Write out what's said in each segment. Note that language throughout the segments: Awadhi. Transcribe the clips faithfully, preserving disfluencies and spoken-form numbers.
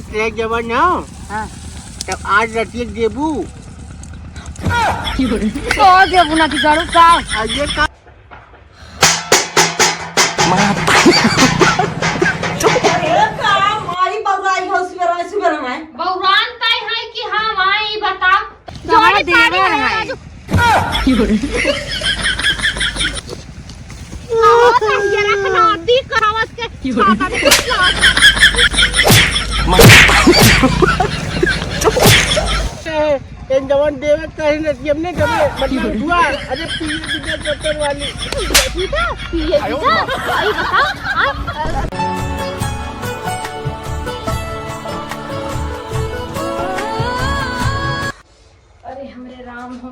तेरे जवान हो? हाँ। तब आज रतिया देबू? तो देबू ना, बिगाड़ू का? आज ये का? अरे का माई बउराई हो सुबेरा में, सुबेरा में? बउरान तय है कि हम आई, ई बताओ। कहाँ जोड़ी देवर पानी है? आज। इन जवान देवे कहीं न, ये हमने जब मतलब हुआ, अरे पिए बिना चप्पल वाली। पिए बिना, पिए बिना, आई बताओ, हाँ? अरे हमरे राम हो,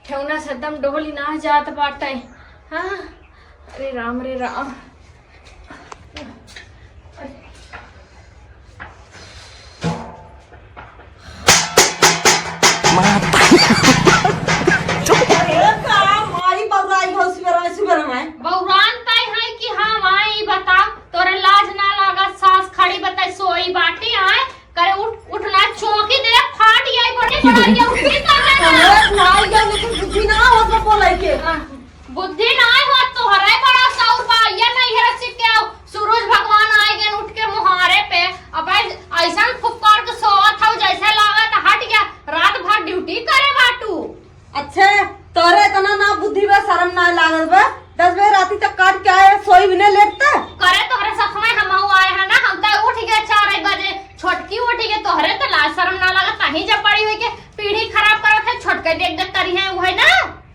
ठेहुना से एकदम डोली ना जात बाटे। हाँ, अरे राम रे राम। अरे का माई बउराई हो सुबेरा में, सुबेरा में? बउरान तय है कि हम आई, बताओ, तोरे लाज ना लागत? सास खड़ी बताई सोई बाटी आए, करे उठ, उठ ना, चौकी दे फाट जाई, बड़े बड़ा ये उठी का है ना? अरे भाई, ये लेकिन बुद्धि ना हो तो बोले के। हाँ, बुद्धि ना हो, तोहरे बड़ा सौर बा, ये नहीं है सिक्के। सूरज भगवान आए गए उठ के मुहारे पे, अब ऐसा फुफकार के सोवत हौ, जैसे लागत हट गया, रात भर ड्यूटी करे बाटू। अच्छा, तोरे इतना ना बुद्धि बा, शर्म ना लागत बा? दस बजे राती तक काट के आए, सोई भी नहीं लेटता। करे तोहरे सखमे हमहू आए हैं ना, हम तो उठ गए चार बजे, छोटकी उठ गए, तोहरे तो लाज शर्म ना लागत, कहीं जब बड़ी हुई के पीढ़ी खराब करत है, छोटके देख देख करी है, वो है ना।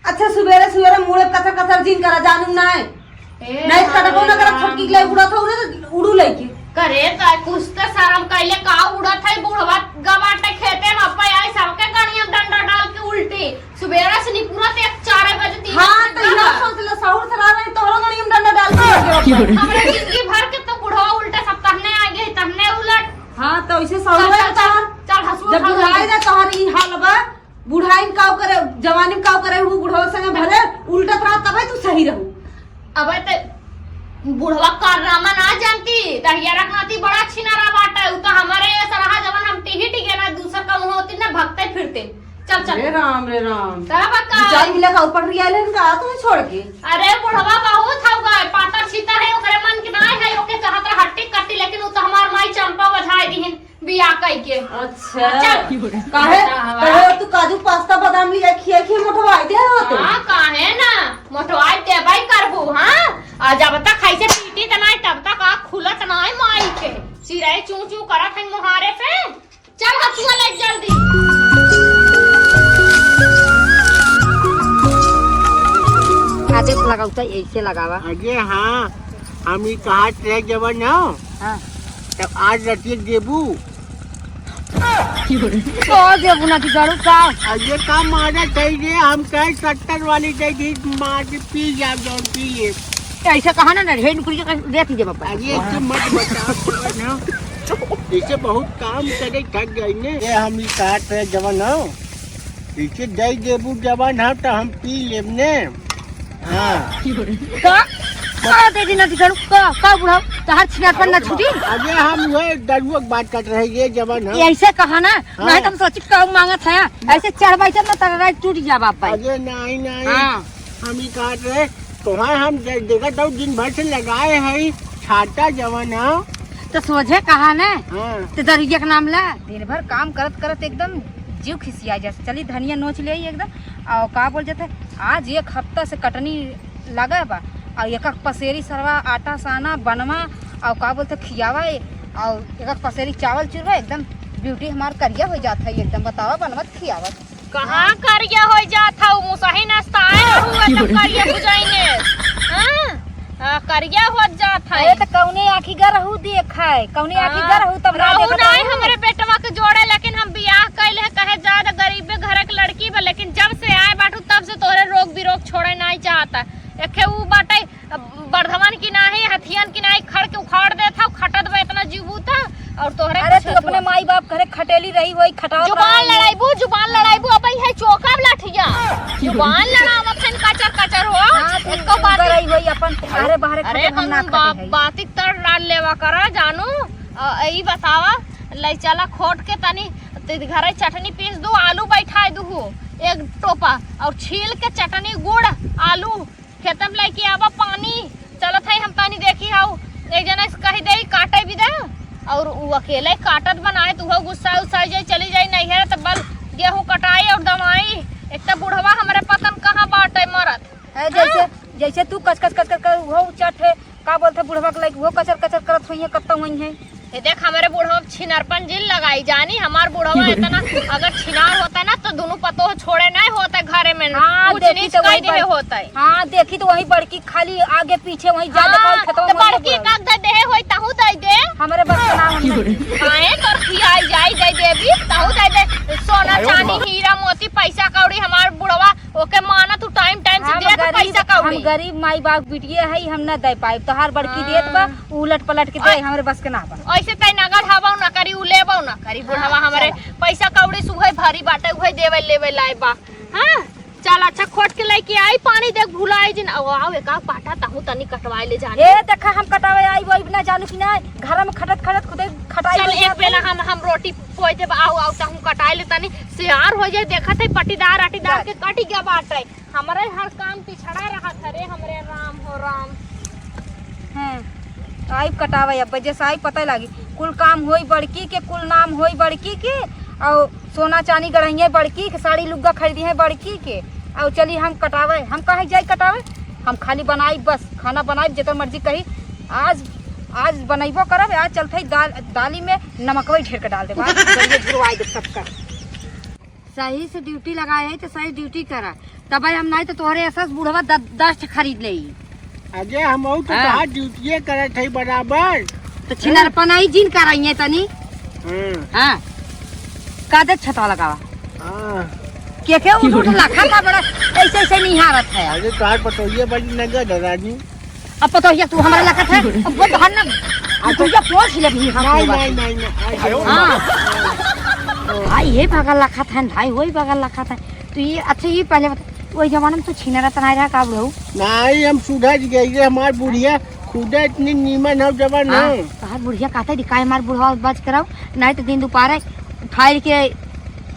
अच्छा, सुबेरे सुबेरे मुड़े कथर कथर जिन करा, जानू ना है। ए, नहीं, कटबो ना करा, राम। छोटकी के लिए उड़त हो ना, तो उड़ू लेके। करे, का कुछ तो शर्म कैले, का उड़त है, बुढ़वा गबाटे खेते में, अब्बा आई सबके गणिया में डंडा डाल के उल्टी। सुबेरा से निपुरा ते चार बजे, तीन हाँ, बजे तो इहो ना। सोच ले, सहूर से रह रही, तोहरो गणिया में डंडा डाल के उल्टी। हमरे जिंदगी भर के तो बुढ़वा उल्टे सब तहने आगे, तहने उलट। हाँ, तो इसे सहूर चल, है चल, तोहर। चल, हंसुआ जब खा बुढ़ाई ले। ना तोहर ई हाल बा, बुढ़ाइन काव करे, जवानी में काव करे, उ बुढ़वा संगे भले उल्टत रहा, तबे तू सही रहू। अबे ते बुढ़वा कारनामा ना जानती, दहिया रखनाती बड़ा छिनारा बाटे, उ तो हमारे ये सरहा जवन हम टीही टीके ना, दूसर का मुँह होती ना भगते फिरते। चल, चल। रे राम, रे राम। तब का? दू चार मिला का ऊपर रिया लेन का, तुम्हें छोड़ के। अरे बुढ़वा बहुत हो गए, पातर छीतर है, ओकरे मन के ना है, ओके चाहत रहा हट्टी कट्टी, लेकिन उ तो हमार माई चंपा बझाई दीहिन। बियाह कइके। अच्छा। अच्छा। काहे? हाँ। काहे तू काजू पास्ता बादाम लिया खिया खिया मोटवाई दे हो तो? हाँ, काहे ना? मोटवाई देबई करबू, हाँ? आ जब तक ऐसे पीटी त नाई, तब तक आँख खुलत नाई माई के। चिरई चू चू करत है मुहारे पे। चल हसुआ ले जल्दी। आजे लगाऊ त ऐसे लगावा। अगे हाँ, हम ई कहा ट्रैक जवन हो। हाँ। तब आज रतिया देबू। तो देबू ना बिगाड़ू का? अरे का मारत है रे, हम कहे सत्तर वाली दे दी, मार के पी जा, जौन पी ले। ऐसे कहा ना, ना, ढेर नुकरी के देती जब अपन। अरे ऐसे मत बताओ ना। इसे बहुत काम करे थक गई ने। ये हम ई काट रहे जवन हो। इसे दे देबू जवन हो तो हम पी लेब ने। हाँ। का? का दे दी ना बिगाड़ू? का, का बुढ़ाऊ? तहार छिनारपन ना छूटी? अरे हम वह दरुआ के बात करत रहे, ये जवन है। ऐसे कहा ना, हाँ। नहीं तो हम सोची का मांगत है। ऐसे चढ़ बैठे ना, तगड़ा टूट जा बाप भाई। अरे नहीं, नहीं। हाँ। हम ही कहत रहे, तोहार हम दे-, देखत हूँ दिन भर से लगाए है, छाता जवन है। तो सोझे कहा ना, हाँ। तो दरुआ के नाम ला। दिन भर काम करत करत एकदम जीव खिसिया जात। चली धनिया नोच ले आई एकदम। और का बोल जाते, आज एक हफ्ता से कटनी लगा बा, और एक एक पसेरी सरवा आटा साना बनवा, और का बोलते खियावा, और एक एक पसेरी चावल चुरवा, एकदम ब्यूटी हमार करिया हो जात है एकदम। बतावा बनवत खियावत। कहाँ करिया हो जात है, मुसही नाश्ता आए रहू, एकदम करिया बुझाइने। हाँ? आ, करिया हो जात है। अरे तो कौने आँखी गर रहू देख है, कौने आँखी गर रहू तब ना रहू देखत ना है रहू। हमरे बेटवा के जोड़े, लेकिन हम बियाह कैले है, कहे ज्यादा गरीबे घर के लड़की बा, लेकिन जब से आए बाटू तब से तोहरे रोग बिरोग छोड़े नाई चाहता। एके ऊ बाटे, अब बर्धमान की नाही, हथियन की नाही, खड़ के उखाड़ देत हौ, खटत बा इतना जीव बूता, और तोहरे अरे कुछ तू अपने माई बाप घरे खटेली रही होई, खटावत जुबान रही। लड़ाइबू, जुबान लड़ाइबू, अब है चोका लठिया। जुबान लड़ावत हन कचर कचर हो। हाँ, तू एको बात उधर रही होई अपन, अरे बाहरे अरे खटे हम ना कौन बा-, खटे हई। बाती तर डाल लेवा करा जानू। अ, ई बतावा, ले चला खोट के तनी, ते घरे चटनी पीस दू, आलू बैठाए दू एक टोपा, और छील के चटनी, गुड़, आलू खेते में लेके आवा, पानी चलत है, हम तनी देखी हऊ, एक जना से कही दे काटे भी दे, और उ अकेले काटत बनाए तो उहो गुस्सा उस्सा जाई, चली जाई नैहर, तब बल गेहूं कटाई और दवाई। एक तो बुढ़वा हमरे पता न कहाँ बाटे मरत। है जैसे, हाँ? जैसे तू कच कच कच कच कर उहो चट है, का बोलते बुढ़वा के लाइक उहो कचर कचर करत होइहे, कत्ता होइहे। ये देख, हमरे बुढ़वा छिनरपन जिन लगाई जानी, हमार बुढ़वा इतना अगर छिनार होता ना तो दोनों पतोह छोड़े नहीं होते घरे में, हाँ, ऊंच देखी नीच तो कई वही देहे बड़-, होते। हाँ, देखी तो वही बड़की खाली आगे पीछे वही जा हाँ, देखा, खेतवा तो में बड़की बुढ़वा। का दे देहे होई, तहू दे दे। हमरे बस के ना हम नहीं। आए तो खियाई जाई दे देवी, तहू दे दे। सोना, आयो चांदी, बा। हीरा, मोती, पैसा कौड़ी हमार बुढ़वा ओके माना तू टाइम टाइम से हम दे तो गरीब, पैसा कौड़ी। हम गरीब माई बाप बिटिया है, हम ना दे पाए। तोहार बड़की देत बा, हाँ। उ उलट पलट के दे, और हमरे बस के ना बा। ऐसे तय नगद हवा ना करी, उ लेबो ना करी। बुढ़वा हाँ, हमरे चला। पैसा कौड़ी सुहे भारी बाटे, उहे देवे लेवे लाए बा। हाँ, चल अच्छा खोट के लेके आई पानी, देख भुलाई जिन। आओ, आओ, एक आध पाटा तहूँ तनी कटवाए ले जानी। ए, देखा हम कटावे आई, वो ना जानू कि ना, घर में खटत खटत खुदे खटाई चल, हो एक जात बेला है। हम, हम रोटी पोई देब, आओ, आओ, तहूँ कटाए ले तनी, सियार हो जाए, देखत है पटीदार अटीदार ला- के कट गया बाटे। हमरे हर काम पिछड़ा रहत है रे, हमरे राम हो राम। हैं, आइब कटावे अब, जैसे आइब पता लागी। कुल काम होई बड़की के, कुल नाम होई बड़की के, और सोना चानी गढ़इये बड़की के, साड़ी लुग्गा खरीदी है बड़की के, और चली हम कटावे। हम काहे जाई कटावे? हम खाली बनाई, बस खाना बनाई, जितना मर्जी कही। आज, आज बनैबो करब, आज चलते ही दाल, दाली में नमकवे ढेर के डाल देब, आज बढ़िया झुरवाई देब सबका। सही से ड्यूटी लगाए है तो सही ड्यूटी करा, तब हम नहीं तो तोहरे ऐसा बुढ़वा द-, दस ठे खरीद ले। अरे हम तो हाँ। कहा ड्यूटीए करत है बराबर। तो छिनरपनाई जिन कराइए तनी। हाँ। हाँ। का दे छतवा लगावा। हाँ। के के उठ उठ लखा था बड़ा, ऐसे ऐसे निहारत है। अरे तोहार पतोहिए बड़ी नजर है रानी। अब पतोहिया तू हमरा लखत है, अब वो बहान ना, अब तू ये पोछ ले भी हम नहीं, बात। नहीं, नहीं, नहीं, आई, आई, हाँ। भाई ये बगल लखत है, भाई वही बगल लखत है। तो ये, अच्छा ये पहले बता, वही जमाना में तो छीना रहता नहीं रहा का बुढ़ऊ? नहीं, हम सुधर गए, ये हमार बुढ़िया खुदे इतनी नीमन हो जवन हाँ, हो। तोहार बुढ़िया कहते दिखाए हमार बुढ़वा बच कराओ, नहीं तो दिन दोपहर उठाए के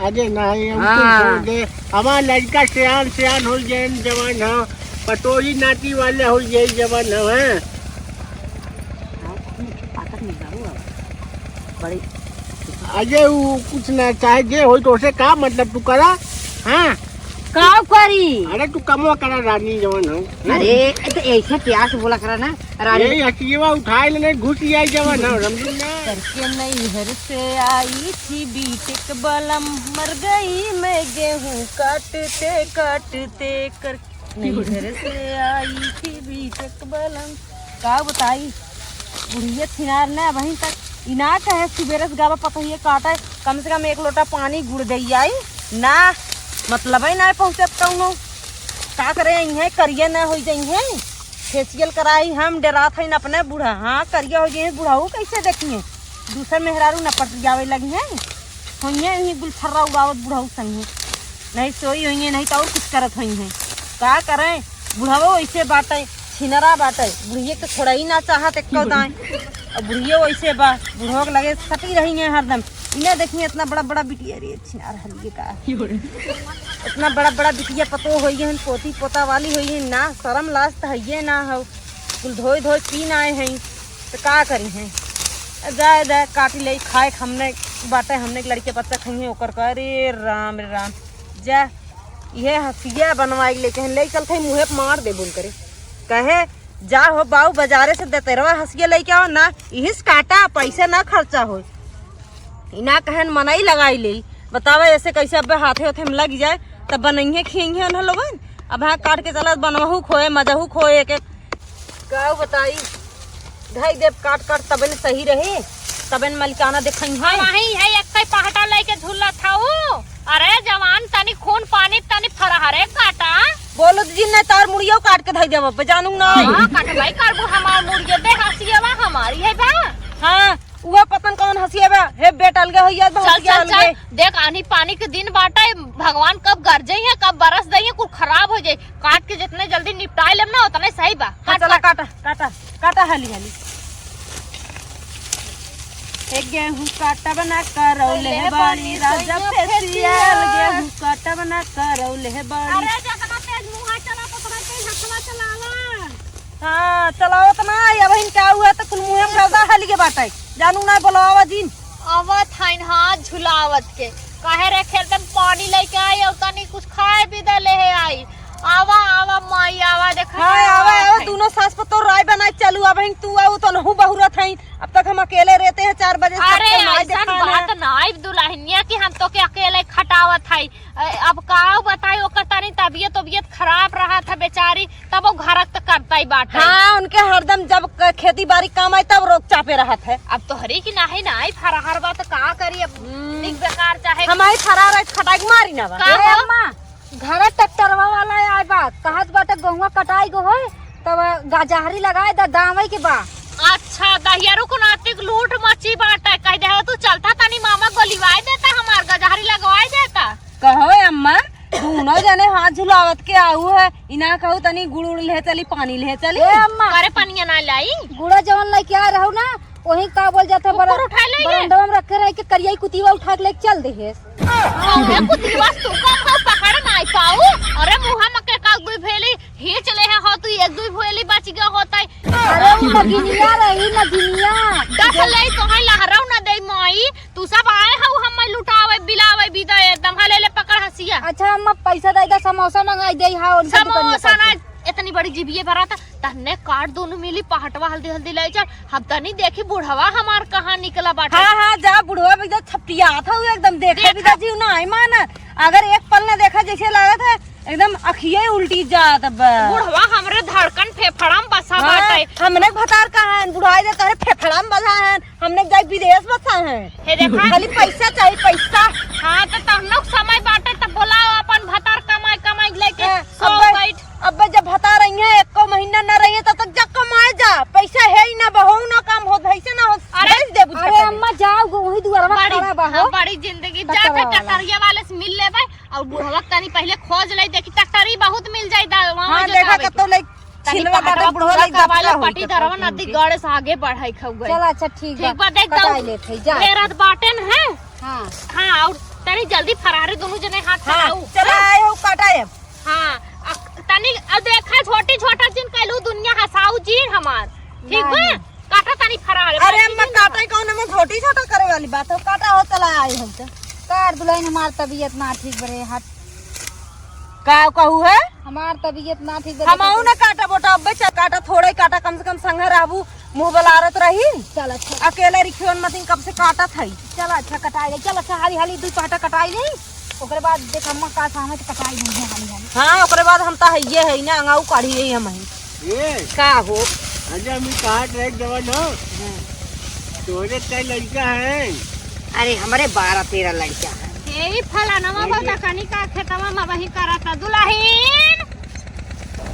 अरे नहीं, हम हाँ। कुछ हो गए। हमार लड़का सियान, सियान हो जाए जवान हो, पतोही नाती वाले हो जाए जवान हो, हैं? हाँ, अपने पाकत में जाऊ अब। बड़ी अरे वो कुछ ना, चाहे जे होई तो उसे का मतलब तू करा, हाँ? का करी? अरे तू कमवा करा रानी जवान हो, हैं? अरे तो ऐसे प्यार से बोला करा ना। रानी। यही हटियवा उठाए ले, नहीं घुस जाए जवान हो, समझू ना? करके नैहर से आई थी बीटेक बलम, मर गई मैं गेहूं काटते काटते। कर नैहर से आई थी बीटेक बलम। का बताई, बुढ़िया छिनार ना वहीं तक इना कहे सुबेरे से गावा पतोहिए काटे, कम से कम एक लोटा पानी गुड़ दे आई ना, मतलब ही ना पहुँचत कौनो। का करे, यहीं करिया ना हो जाई है। फेशियल कराई हम, डेरात हईन अपने बूढ़ा। हाँ, करिया हो गए बुढ़ऊ, कैसे देखिए? दूसर मेहरारू न पटियावे लगी हैं। होइए यहीं गुलछर्रा उड़ावत बुढ़ऊ संगे। नहीं सोई होइए, नहीं तो और कुछ करत होई हैं। का करें, बुढ़ावो ऐसे बाटे, छिनरा बाटे, बुढ़िए के छोड़ा ही ना चाहत एको दाएं। और बुढ़ियो ऐसे बा, बुढ़वा के लगे सटी रही हैं हरदम। इन्हें देखिए इतना बड़ा बड़ा बिटिया रे, छिनार हलिए का। इतना बड़ा बड़ा बिटिया पतो होई हन, पोती पोता वाली होई हन ना, शर्म लाज त हइये ना हो। कुल धोई धोई पी ना आए हैं, तो का करी हैं? जाए दे, काटी ले, खाए के हमने बाटे, हमने के लड़के बच्चा खाइए ओकर का। अरे राम रे राम, जा, इहे हंसिया बनवाई लेके हैं, ले चलते हैं मुँहे पे मार दे बोल करे। कहे, जा हो बाऊ, बाजारे से दतेरवा हंसिया लेके आओ ना, इहिस काटा, पैसे ना खर्चा होई। इना कहन मनई लगाई ले, बतावे ऐसे कैसे अबे हाथे होथे में लग जाए, तब बनइहे खियइहे उन्हें लोगन। अब हाँ काट के चला, बनवहू खोए, मजहू खोए, एक एक का बताई, धई देब काट काट, तबे न सही रहे, तबे न मलिकाना देखइहे। हम वहीं है, एक कई पहटा लेके झूलत हऊ। अरे जवान, तनी खून पानी, तनी फरहरे काटा। बोलो दीदी, नहीं तार मुड़ियो काट के धई देब, अब जानू ना। हाँ, कटवाई करबू हमार मुड़ियो, दे हंसियवा हमारी है बा। हाँ, उहे पतन कौन हंसिया बा? हे बेटा, अलगे होइया, चल, हंसिया चल, अलगे। चल। देख, आनी पानी के दिन बाटे, भगवान कब गरजे है, कब बरस दे है, कुल खराब हो जाए। काट के जितने जल्दी निपटाए लेम ना, उतने सही बा। हाँ, काट, चला, काट। काटा, काटा, काटा, हाली, हाली। ए गेहूं काटब ना करौले बानी राजा फेसियल, गेहूं काटब ना करौले बानी। अरे, जतना तेज मुंह चला, ततना तेज हथवा चलावा। हाँ, चलावत ना आई, अब इनका हुआ तो कुल मुंह में गर्दा हलिए बाटे। जानू ना बोलावा जिन। आवत हइन हाथ झुलावत के। काहे रे, खेत में पानी लेके आई, अब तनी कुछ खाए भी दे ले है आई। आवा, आवा माई, आवा, देखा हाँ, ना आवा, आवत आवा, हइन। दोनों सास पतोह राय बनाए चलू, अब हइन तू आऊ तो नहू बहुरत हइन। अब तक हम अकेले रहते हैं, चार बजे से अरे, तक माई ऐसन देखा ना। बात नाई दुल्हनिया कि हम तो के अकेले खटावत हई। ए, अब का बताई, ओकर तनी तबियत, तबियत खराब रहत है बेचारी, तब वो घर तक करता ही बाटे। हाँ, उनके हरदम जब क-, खेती बारी काम आई तब रोक चापे रहत है। अब तोहरी की नाही, नाही फरहर बा तो का करी अब। हम्म। निक बेकार चाहे हम आई फरहर है, खटाई के मारी ना बा। का ए हो? अम्मा, घरे ट्रैक्टरवा वाला आए बा, कहत बाटे गहुआ कटाई गो होए, तब गजहरी लगाए द, दावे के बा। अच्छा, दहियरू को नातिक लूट मची बाटे, कह दे तू चलता तनी मामा गोलिवाए देता, हमार गजहरी लगवाए देता। कहो अम्मा, दोनों जने हाथ झुलावत के आऊ है, इना कहू तनी गुड़ उड़ ले चली, पानी ले चली। ए अम्मा, अरे पनिया ना लाई। गुड़ा जवन लेके आ रहू ना, वही का बोल जाता, ऊपर बरा-, उठा ले ले। बरंडवा में रखे रह के करिया कुतिया उठा के लेके चल दे है। अरे कुतिया तू का, का पकड़ नाई पाऊ। अरे मुहा में के का दुई भेली ही चले है हो, तू एक दुई भेली बच गया होता है। अरे उ नगिनिया रही, नगिनिया। दस ले तो है लहराऊ ना दे माई, तू सब आए हो हम लुटावे, बिलावे, बिदा एकदम। हाँ, ले ले पकड़ हंसिया। अच्छा अम्मा, पैसा दे दे, समोसा मंगाई दे, हाँ, उनके दुकान में समोसा ना, पैसा। इतनी बड़ी जिबिये भरा था, तन्ने काट दोनों मिली पहटवा हल्दी हल्दी ले चल। हम तनी देखी बुढ़वा हमार कहाँ निकला बाटे। हाँ, हाँ, जा बुढ़वा भी एकदम छपटियात हउ, एकदम देखे भी देखा। जीव ना आई माना। अगर एक पल ना देखा जैसे लागत है एकदम अखिये उल्टी जात बा। बुढ़वा हमरे धड़कन फेफड़ा में बसा हाँ, बाटे। हमने भतार कहाँ है, बुढ़ाई दे तोहरे फेफड़ा में बसा है, हमने जाए विदेश बसा है। हे देखा। खाली पैसा चाहिए, पैसा। हाँ, तो तहन लोग समय बाटे तो बोलाओ अपन भतार कमाई, कमाई लेके हाँ, सो अब्बे, बैठ। अब्बे जब भतार रही है, एको महीना न रही है, तब तक जा कमाए जा। पैसा है ही ना, बहू ना काम होत, भैंसे ना होत, अरे, भैंस दे बुझ अरे के। अम्मा जाओ, गो वही दुआरवा बड़ी, खड़ा बा हो। हाँ, बड़ी जिंदगी। कटरवा जाते वाला। टटरिया वाले से मिल लेबै और बुढ़वा के तनी पहले खोज ले, देखी टटरी बहुत मिल जाई दा, वहाँ हाँ, जो देखा जावे कत्तो के। ले तनी छिलवा पहटवा बाटे बुढ़वा पूरा ले करवा ले, दबका होई पट्टी कत्तो दरवा नदी के। गड़े से आगे बढ़ाई खाऊ गई। चल अच्छा ठीक ठीक बा, बा, देख कटाई दऊ। लेत है, जा। मेरा बाटे न है। हाँ। हाँ, और तनी जल्दी फरारे दोनों जने हाथ हाँ, चलाऊ। चला हाँ? आए हो, काटा है। हाँ, अ, तनी, अ, देखा, छोटी छोटा जिन कैलू दुनिया हंसाऊ जी हमार। ठीक बा? नहीं। काटा तनी फरार है, अरे बाकी अम्मा, नहीं काटा ना। कौन में छोटी छोटा करे वाली बात हो? काटा हो, चला आए हम तो। कार दुल्हन हमार तबीयत ना ठीक बरे हाथ। का कहू है? हमार तबीयत ना ठीक बरे हम आऊ ना काटा बोटा, अब्बे चा-, काटा थोड़े काटा, कम से कम संगे रहबू, मुँह बलारत रही। चल अच्छा। अकेले रिखियोन मतीन कब से काटत हई। चल अच्छा, कटाई ले। चल अच्छा, हाली हाली दुई पहटा कटाई ले। ओकरे बाद देख अम्मा का सामने तो कटाई नहीं है हाली हाली। हाँ, ओकरे बाद हम तो हइये है ना, अंगाऊ काढ़ी यही हम ही। ए, का हो? अच्छा, हम काट रहे जवन हो। हाँ। तोरे कई लड़का है? अरे, हमरे बारह तेरह लड़का है। यही फलानवा बता कनी का खेतवा में वही करत दुल्हन।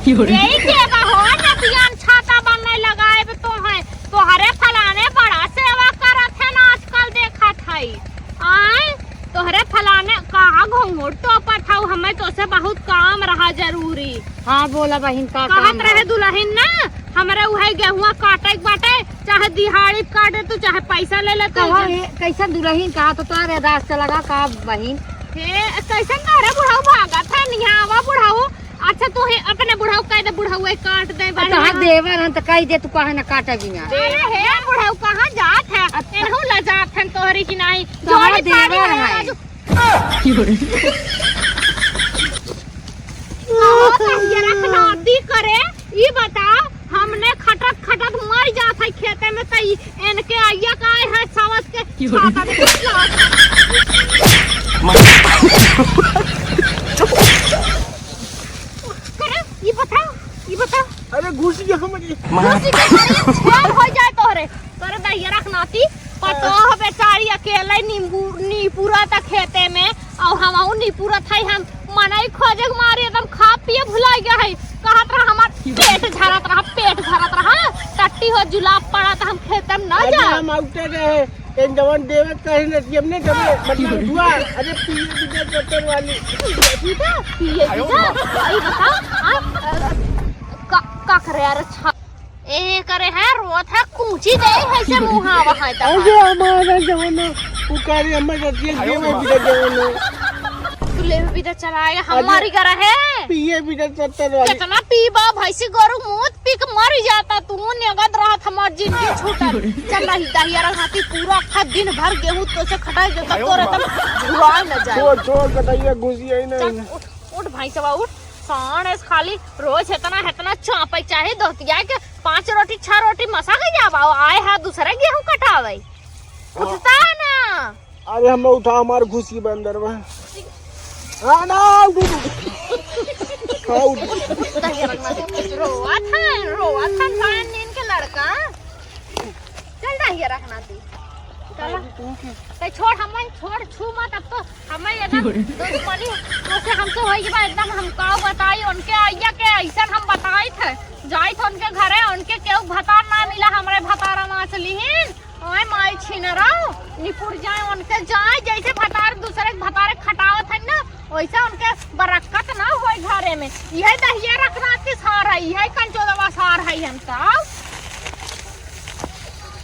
यही के बा हो, नदियान छाता बनने लगाए तो है। तोहरे फलाने बड़ा सेवा करत है ना, आजकल देखत है। आय, तोहरे फलाने कहाँ घूंघट टोपत हऊ, हमें तोसे बहुत काम रहा जरूरी। हाँ, बोला बहिन, का कहत काम रहे बा? दुल्हन ना, हमरे उहे गेहुआ काटे के बाटे, चाहे दिहाड़ी काटे तू, चाहे पैसा ले ले तू। कहो, ये कैसन दुल्हन कहा तो तोहरे रास चला गा का बहिन? हे, कैसन तोहरे बुढ़ऊ भागत है, निहावा बुढ़ऊ। अच्छा, तू हे अपने बुढ़ऊ कह दे, बुढ़ऊ काट दे, बढ़िया। तोहार देवर हन त कह दे, तू काहे ना काटे बिना। अरे हे बुढ़ऊ, कहाँ जात है? अच्छा। एनहू ला जात हन तोहरी की नाही। तोहार जोड़ी पाड़ी देवर है है। आज। कहो तो ये रखना दी करे, ई बताओ, हमने खटत खटत मर जात है खेते में, त ई एनके आइया का आए है सावत के छाता में कुछ लाग। करे, ई बताओ, ई बताओ। अरे घुस गया हमारे। घुस गया हमारे, छाल हो जाए तोहरे। तोरे दहिया रख नाती, पतोह बेचारी अकेले नींबू, नीपुरा त खेते में, और हमहू नीपुरा थाई, हम मनई खोजे के मारे एकदम खा पिए भुला गया है। कहत रहा हमार पेट झरत रहा, पेट झरत रहा, टट्टी हो जुलाब पड़ा त हम खेते में ना अरे जाए। हम आउटे रहे, इन जवान देवे कहीं न, हमने जब मतलब हुआ, अरे पिए बिना चक्कर वाली। पिए बिना, पिए बिना, आई बताओ, आ, आ, का, का करे यार, अच्छा। ए करे है, रोत है, कूची दे है से मुहावा है त। अरे हमारा जवाना, पुकारी हमर रतिया के में बिदा जवाना। तू लेवे बिदा चलाएगा, अरे हमारी घर है। पिए बिदा सत्तर वाली। कितना पीबा भैंसी गोरू, मूत पी के मर जाता तू, निगद रहत हमार जिंदगी छूटल। चल रही दहिया रंगाती, पूरा अक्खा दिन भर गेहूं तो से खटाई देता, तोरे तब झुराए न जाए। छोड़, छोड़, कटैया घुसी आई ना। चल, उठ, उठ भैंसवा, उठ। साँढ़ ऐस खाली रोज हेतना, हेतना चापे चाही, दोहतिया के पाँच रोटी, छह रोटी मसा के जाबा, आए हा दूसरे गेहूं कटावे। उठता है ना। अरे हम उठा, हमार घुसी बंदर बा। हाँ ना, उठ, उठ, उठ। हाँ, उठ। रोआ था, रोआ था, साँढ़ नीन के लड़का। चल रही है रखना दी। चला। तू के? ते छोड़, हमें छोड़, छू मत, अब तो हमें एकदम दुश्मनी तोसे हमसे होई बा, एकदम हम का बताई, उनके आइया के ऐसन हम बताई थे, जाई थे उनके घरे, उनके केहू भतार ना मिला, हमरे भतारा माँ से लिहिन, ओए माई छीन रहो, निपुर जाए उनके, जाए जैसे भतार दूसरे के भतारे खटावत है ना, वैसे उनके बरकत ना होई घरे में। यही दहिया रखना की सार है, यही कंचोदवा सार है हम तो।